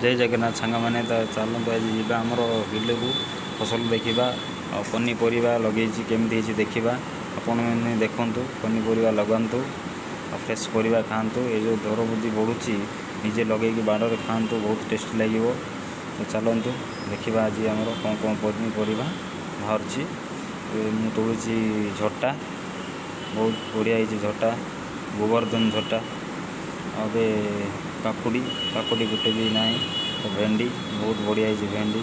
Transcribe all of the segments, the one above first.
ଜୟ ଜଗନ୍ନାଥ ସାଙ୍ଗମାନେ। ତ ଚାଲନ୍ତୁ, ଆଜି ଯିବା ଆମର ବିଲକୁ, ଫସଲ ଦେଖିବା ଆଉ ପନିପରିବା ଲଗେଇଛି, କେମିତି ହେଇଛି ଦେଖିବା। ଆପଣମାନେ ଦେଖନ୍ତୁ, ପନିପରିବା ଲଗାନ୍ତୁ ଆଉ ଫ୍ରେଶ୍ ପରିବା ଖାଆନ୍ତୁ। ଏ ଯେଉଁ ଦର ବୃଦ୍ଧି ବଢ଼ୁଛି, ନିଜେ ଲଗେଇକି ବାଡ଼ରେ ଖାଆନ୍ତୁ, ବହୁତ ଟେଷ୍ଟି ଲାଗିବ। ତ ଚାଲନ୍ତୁ ଦେଖିବା ଆଜି ଆମର କ'ଣ କ'ଣ ପନିପରିବା ବାହାରୁଛି। ଏବେ ମୁଁ ତୋଳୁଛି ଝଟା, ବହୁତ ବଢ଼ିଆ ହେଇଛି ଝଟା, ଗୋବର୍ଦ୍ଧନ ଝଟା। ଆଉ ଏବେ କାକୁଡ଼ି, କାକୁଡ଼ି ଗୋଟେ ବି ନାହିଁ। ତ ଭେଣ୍ଡି ବହୁତ ବଢ଼ିଆ ହେଇଛି, ଭେଣ୍ଡି,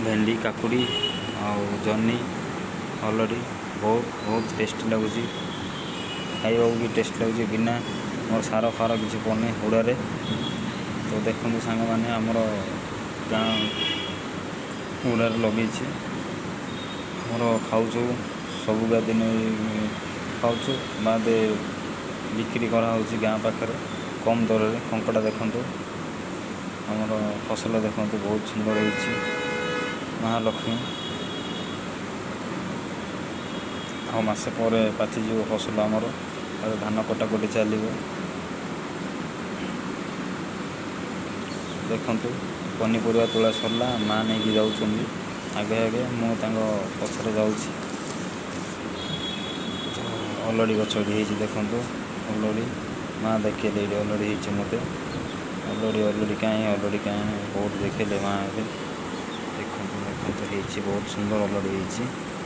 ଭେଣ୍ଡି, କାକୁଡ଼ି ଆଉ ଜହ୍ନି, ହଲଡ଼ି ବହୁତ ବହୁତ ଟେଷ୍ଟି ଲାଗୁଛି, ଖାଇବାକୁ ବି ଟେଷ୍ଟ ଲାଗୁଛି। ବିନା ମୋର ସାର ଫାର କିଛି ପଡ଼ୁନି ହୁଡ଼ାରେ। ତ ଦେଖନ୍ତୁ ସାଙ୍ଗମାନେ, ଆମର ଗାଁ ହୁଡ଼ାରେ ଲଗେଇଛି, ଆମର ଖାଉଛୁ, ସବୁ ଦିନ ଖାଉଛୁ, ବାଦେ ବିକ୍ରି କରାହେଉଛି ଗାଁ ପାଖରେ କମ୍ ଦରରେ। କଙ୍କଡ଼ା ଦେଖନ୍ତୁ, ଆମର ଫସଲ ଦେଖନ୍ତୁ, ବହୁତ ସୁନ୍ଦର ହେଇଛି। ମହାଲକ୍ଷ୍ମୀ। ଆଉ ମାସେ ପରେ ପାଚିଯିବ ଫସଲ ଆମର, ଆଉ ଧାନ କଟାକଟି ଚାଲିବ। ଦେଖନ୍ତୁ, ପନିପରିବା ତୋଳା ସରିଲା, ମା ନେଇକି ଯାଉଛନ୍ତି ଆଗେ ଆଗେ, ମୁଁ ତାଙ୍କ ପଛରେ ଯାଉଛି। ତ ଅଲଡ଼ି ଗଛ ଏଠି ହେଇଛି, ଦେଖନ୍ତୁ ଅଲଡ଼ି। ମା ଦେଖେଇଲେ, ଏଇଠି ଅଲଡ଼ି ହେଇଛି ମୋତେ। ଅଲଡ଼ି, ଅଲଡ଼ି କାହିଁ, ଅଲଡ଼ି କାହିଁ, ବହୁତ ଦେଖେଇଲେ ମା ଏବେ। ଦେଖନ୍ତୁ, ଦେଖନ୍ତୁ, ହେଇଛି, ବହୁତ ସୁନ୍ଦର ଅଲଡ଼ି ହେଇଛି।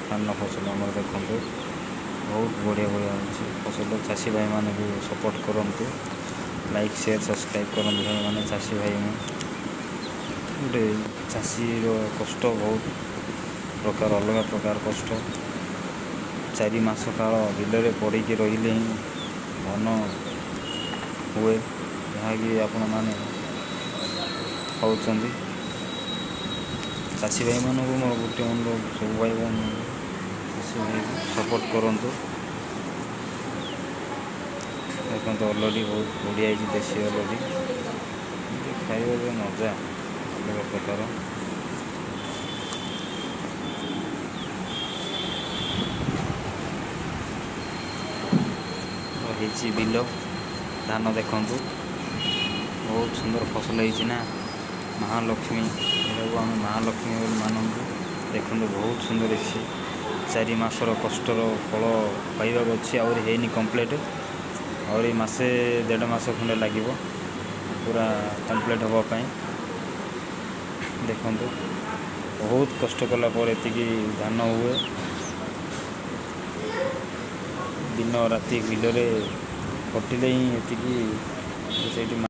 ଧାନ ଫସଲ ଆମର ଦେଖନ୍ତୁ, ବହୁତ ବଢ଼ିଆ ବଢ଼ିଆ ଅଛି ଫସଲ। ଚାଷୀ ଭାଇମାନଙ୍କୁ ସପୋର୍ଟ କରନ୍ତୁ, ଲାଇକ୍, ସେୟାର, ସବସ୍କ୍ରାଇବ୍ କରନ୍ତୁ ଭାଇମାନେ। ଚାଷୀ ଭାଇ ମୁଁ ଗୋଟେ, ଚାଷୀର କଷ୍ଟ ବହୁତ ପ୍ରକାର, ଅଲଗା ପ୍ରକାର କଷ୍ଟ। 4 ମାସ କାଳ ବିଲରେ ପଡ଼ିକି ରହିଲେ ହିଁ ଧାନ ହୁଏ, ଯାହାକି ଆପଣମାନେ ଖାଉଛନ୍ତି। ଚାଷୀ ଭାଇମାନଙ୍କୁ ମୋର ଗୋଟେ ଅନୁରୋଧ, ସବୁ ଭାଇ ଭଉଣୀମାନଙ୍କୁ, ଚାଷୀ ଭାଇକୁ ସପୋର୍ଟ କରନ୍ତୁ। ଦେଖନ୍ତୁ, ଅଲଡ଼ି ବହୁତ ବଢ଼ିଆ ହେଇଛି, ଦେଶୀ ଅଲଡ଼ି। ଖାଇବା ଯେଉଁ ମଜା, ଅଲଗା ପ୍ରକାର। ହେଇଛି ବିଲ ଧାନ, ଦେଖନ୍ତୁ, ବହୁତ ସୁନ୍ଦର ଫସଲ ହେଇଛି ନା। ମହାଲକ୍ଷ୍ମୀ, ଏଟାକୁ ଆମେ ମହାଲକ୍ଷ୍ମୀ ବୋଲି ମାନନ୍ତୁ। ଦେଖନ୍ତୁ, ବହୁତ ସୁନ୍ଦର ହେଇଛି। 4 ମାସର କଷ୍ଟର ଫଳ ପାଇବାକୁ ଅଛି। ଆହୁରି ହେଇନି କମ୍ପ୍ଲିଟ୍, ଆହୁରି ମାସେ ଦେଢ଼ ମାସ ଖଣ୍ଡେ ଲାଗିବ ପୁରା କମ୍ପ୍ଲିଟ୍ ହେବା ପାଇଁ। ଦେଖନ୍ତୁ, ବହୁତ କଷ୍ଟ କଲା ପରେ ଏତିକି ଧାନ ହୁଏ। ଦିନ ରାତି ବିଲରେ ଖଟିଲେ ହିଁ ଏତିକି ସେଇଠି।